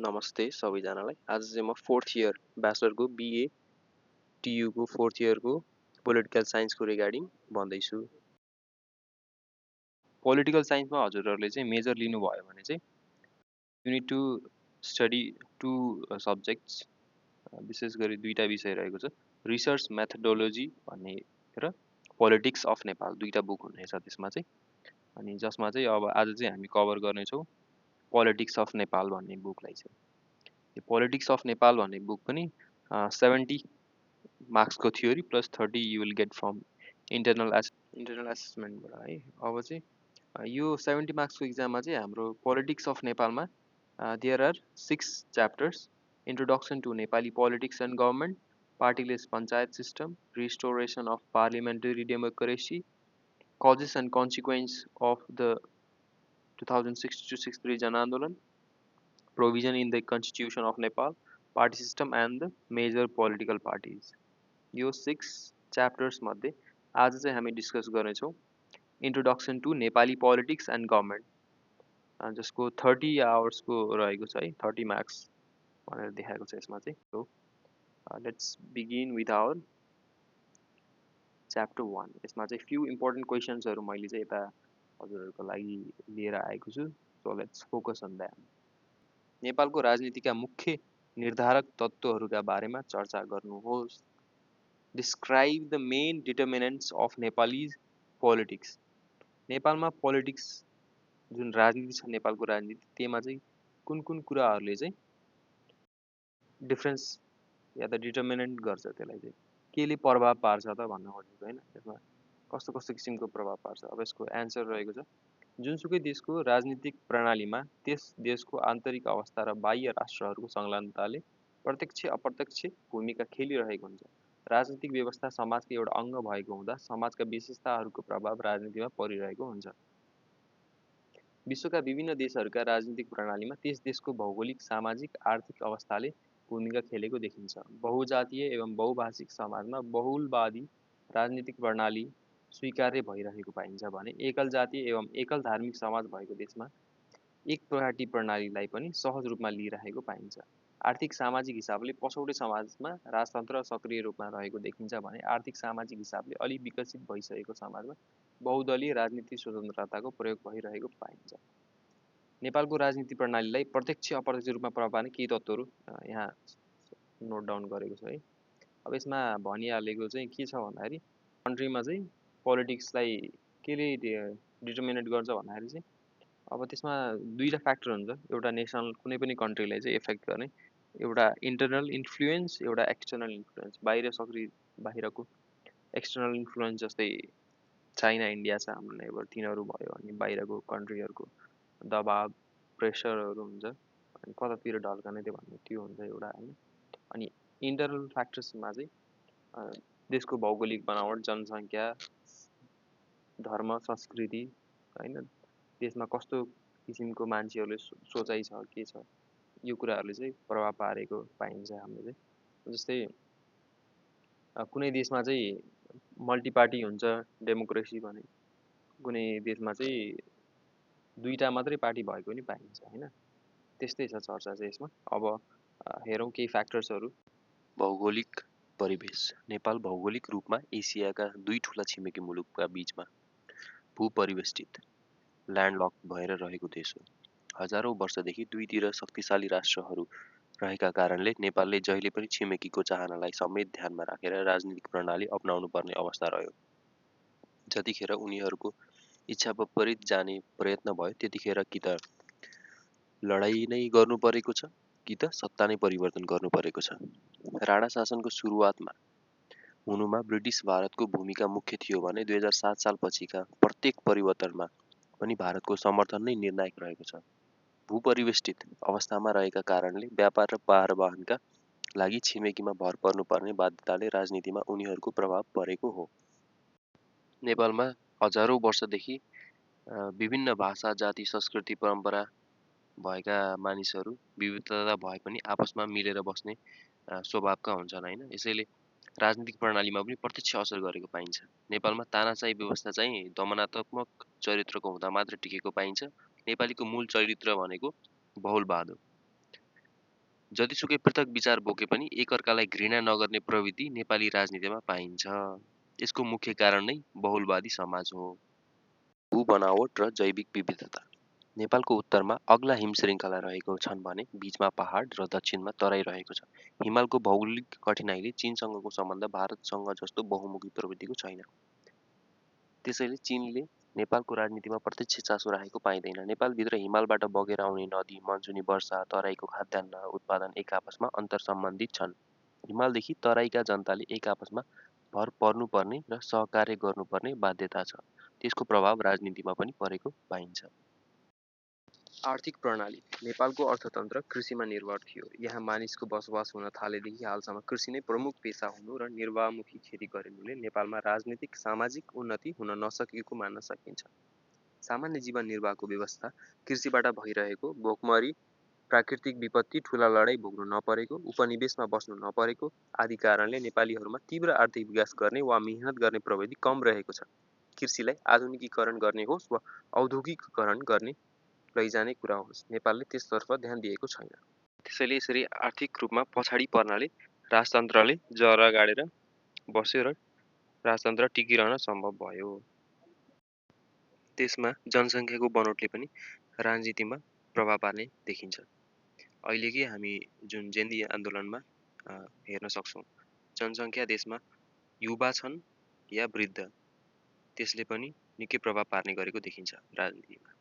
नमस्ते सबैजनालाई। आज चाहिँ म 4th इयर ब्याचलरको BA TU को 4th इयरको पोलिटिकल साइन्सको रिगार्डिङ भन्दैछु। पोलिटिकल साइन्समा हजुरहरूले चाहिँ मेजर लिनुभयो भने चाहिँ you need to study two subjects, विशेष गरी दुईटा विषय रहेको छ, रिसर्च मेथोडोलोजी भन्ने र पोलिटिक्स अफ नेपाल, दुईटा बुक हुनेछ त्यसमा चाहिँ। अनि जसमा चाहिँ अब आज चाहिँ हामी कभर गर्नेछौँ पोलिटिक्स अफ नेपाल भन्ने बुकलाई चाहिँ। यो पोलिटिक्स अफ नेपाल भन्ने बुक पनि 70 मार्क्सको theory plus 30 you will get from internal एसेसमेन्टबाट है। अब चाहिँ यो 70 मार्क्सको इक्जाममा चाहिँ हाम्रो पोलिटिक्स अफ नेपालमा there are 6 chapters: introduction to Nepali politics and government, partyless panchayat system, restoration of parliamentary democracy, causes and consequence of the 2060-63 जनआन्दोलन, provision in the constitution of Nepal, party system and the major political parties। यो 6 chapters मध्ये आज चाहिँ हामी discuss गर्नेछौँ introduction to Nepali politics and government, जसको 30 आवर्सको रहेको छ है, 30 मार्क्स भनेर देखाएको छ यसमा चाहिँ। So let's begin with our chapter 1। यसमा चाहिँ फ्यु इम्पोर्टेन्ट क्वेसन्सहरू मैले चाहिँ यता हजुरहरूको लागि लिएर आएको छु। So let's focus on that. नेपालको राजनीतिका मुख्य निर्धारक तत्त्वहरूका बारेमा चर्चा गर्नुहोस्। Describe the main determinants of Nepalese politics. नेपालमा पोलिटिक्स जुन राजनीति छ, नेपालको राजनीति, त्यसमा चाहिँ कुन कुन कुराहरूले चाहिँ डिफ्रेन्स या त डिटर्मिनेन्ट गर्छ, त्यसलाई चाहिँ केले प्रभाव पार्छ त भन्न खोजेको होइन। यसमा कस्तो कस्तो किसिमको प्रभाव पार्छ। अब यसको एन्सर रहेको छ, जुनसुकै देशको राजनीतिक प्रणालीमा त्यस देशको आन्तरिक अवस्था र बाह्य राष्ट्रहरूको संलग्नताले प्रत्यक्ष अप्रत्यक्ष भूमिका खेलिरहेको हुन्छ। राजनीतिक व्यवस्था समाजको एउटा अङ्ग भएको हुँदा समाजका विशेषताहरूको प्रभाव राजनीतिमा परिरहेको हुन्छ। विश्वका विभिन्न देशहरूका राजनीतिक प्रणालीमा त्यस देशको भौगोलिक, सामाजिक, आर्थिक अवस्थाले भूमिका खेलेको देखिन्छ। बहुजातीय एवं बहुभाषिक समाजमा बहुलवादी राजनीतिक प्रणाली स्वीकार्य भइरहेको पाइन्छ भने एकल जातीय एवं एकल धार्मिक समाज भएको देशमा एक पार्टी प्रणालीलाई पनि सहज रूपमा लिइरहेको पाइन्छ। आर्थिक सामाजिक हिसाबले पछौटे समाजमा राजतन्त्र सक्रिय रूपमा रहेको देखिन्छ भने आर्थिक सामाजिक हिसाबले अलि विकसित भइसकेको समाजमा बहुदलीय राजनीतिक स्वतन्त्रताको प्रयोग भइरहेको पाइन्छ। नेपालको राजनीति प्रणालीलाई प्रत्यक्ष अप्रत्यक्ष रूपमा प्रभाव पार्ने केही तत्त्वहरू यहाँ नोट डाउन गरेको छु है। अब यसमा भनिहालेको चाहिँ के छ भन्दाखेरि कन्ट्रीमा चाहिँ पोलिटिक्सलाई केले डिटर्मिनेट गर्छ भन्दाखेरि चाहिँ अब त्यसमा दुईवटा फ्याक्टर हुन्छ। एउटा नेसनल, कुनै पनि कन्ट्रीलाई चाहिँ इफेक्ट गर्ने एउटा इन्टरनल इन्फ्लुएन्स, एउटा एक्सटर्नल इन्फ्लुएन्स, बाहिरको एक्सटर्नल इन्फ्लुएन्स, जस्तै चाइना, इन्डिया छ हाम्रो नेबर, तिनीहरू भयो। अनि बाहिरको कन्ट्रीहरूको दबाब, प्रेसरहरू हुन्छ, अनि कतातिर ढल्कने त्यो भन्ने त्यो हुन्छ एउटा होइन। अनि इन्टरनल फ्याक्टर्समा चाहिँ देशको भौगोलिक बनावट, जनसङ्ख्या, धर्म, संस्कृति होइन, देशमा कस्तो किसिमको मान्छेहरूले सोचाइ छ, के छ, यो कुराहरूले चाहिँ प्रभाव पारेको पाइन्छ हाम्रो चाहिँ। जस्तै कुनै देशमा चाहिँ मल्टी पार्टी हुन्छ, डेमोक्रेसी भने, कुनै देशमा चाहिँ दुईवटा मात्रै पार्टी भएको पनि पाइन्छ होइन। त्यस्तै छ चर्चा चाहिँ यसमा। अब हेरौँ केही फ्याक्टर्सहरू। भौगोलिक परिवेश। नेपाल भौगोलिक रूपमा एसियाका दुई ठुला छिमेकी मुलुकका बीचमा भूपरिवेष्टित ल्यान्डलक भएर रहेको देश हो। हजारौँ वर्षदेखि दुईतिर शक्तिशाली राष्ट्रहरू रहेका कारणले नेपालले जहिले पनि छिमेकीको चाहनालाई समेत ध्यानमा राखेर राजनीतिक प्रणाली अपनाउनु पर्ने अवस्था रह्यो। जतिखेर उनीहरूको इच्छा विपरीत जाने प्रयत्न भयो त्यतिखेर कि त लडाई नै गर्नु परेको छ, कि त सत्ता नै परिवर्तन गर्नु परेको छ। राणा शासनको सुरुवातमा हुनुमा ब्रिटिस भारतको भूमिका मुख्य थियो भने 2007 सालपछिका प्रत्येक परिवर्तनमा पनि भारतको समर्थन नै निर्णायक रहेको छ। भूपरिवेष्टित अवस्थामा रहेका कारणले व्यापार र परिवहनका लागि छिमेकीमा भर पर्नुपर्ने बाध्यताले राजनीतिमा उनीहरूको प्रभाव परेको हो। नेपालमा हजारौँ वर्षदेखि विभिन्न भाषा, जाति, संस्कृति, परम्परा भएका मानिसहरू विविधता भए पनि आपसमा मिलेर बस्ने स्वभावका हुन्छन् होइन। यसैले राजनीतिक प्रणालीमा पनि प्रत्यक्ष असर गरेको पाइन्छ। नेपालमा तानाशाही व्यवस्था चाहिँ दमनात्मक चरित्रको हुँदा मात्र टिकेको पाइन्छ। नेपालीको मूल चरित्र भनेको बहुलवाद हो। जतिसुकै पृथक विचार बोके पनि एकअर्कालाई घृणा नगर्ने प्रवृत्ति नेपाली राजनीतिमा पाइन्छ। यसको मुख्य कारण नै बहुलवादी समाज हो। भू-बनावट र जैविक विविधता। नेपालको उत्तरमा अग्ला हिमश्रृङ्खला रहेको छन् भने बीचमा पहाड र दक्षिणमा तराई रहेको छ। हिमालको भौगोलिक कठिनाइले चीनसँगको सम्बन्ध भारतसँग जस्तो बहुमुखी प्रवृत्तिको छैन। त्यसैले चीनले नेपालको राजनीतिमा प्रत्यक्ष चासो राखेको पाइँदैन। नेपालभित्र हिमालबाट बगेर आउने नदी, मनसुनी वर्षा, तराईको खाद्यान्न उत्पादन एक आपसमा अन्तर्सम्बन्धित छन्। हिमालदेखि तराईका जनताले एक आपसमा भर पर्नुपर्ने र सहकार्य गर्नुपर्ने बाध्यता छ। त्यसको प्रभाव राजनीतिमा पनि परेको पाइन्छ। आर्थिक प्रणाली। नेपालको अर्थतन्त्र कृषिमा निर्भर थियो। यहाँ मानिसको बसोबास हुन थालेदेखि हालसम्म कृषि नै प्रमुख पेसा हुनु र निर्वाहमुखी खेती गरिनुले नेपालमा राजनीतिक सामाजिक उन्नति हुन नसकेको मान्न सकिन्छ। सामान्य जीवन निर्वाहको व्यवस्था कृषिबाट भइरहेको, भोकमरी, प्राकृतिक विपत्ति, ठुला लडाईँ भोग्नु नपरेको, उपनिवेशमा बस्नु नपरेको आदि कारणले नेपालीहरूमा तीव्र आर्थिक विकास गर्ने वा मेहनत गर्ने प्रवृत्ति कम रहेको छ। कृषिलाई आधुनिकीकरण गर्ने होस् वा औद्योगिकीकरण गर्ने लैजाने कुरा होस्, नेपालले त्यसतर्फ ध्यान दिएको छैन। त्यसैले यसरी आर्थिक रूपमा पछाडि पर्नाले राजतन्त्रले जरा गाडेर बस्यो र राजतन्त्र टिकिरहन सम्भव भयो। त्यसमा जनसङ्ख्याको बनोटले पनि राजनीतिमा प्रभाव पार्ने देखिन्छ। अहिलेकै हामी जुन जेन्दी आन्दोलनमा हेर्न सक्छौँ, जनसङ्ख्या देशमा युवा छन् या वृद्ध, त्यसले पनि निकै प्रभाव पार्ने गरेको देखिन्छ राजनीतिमा।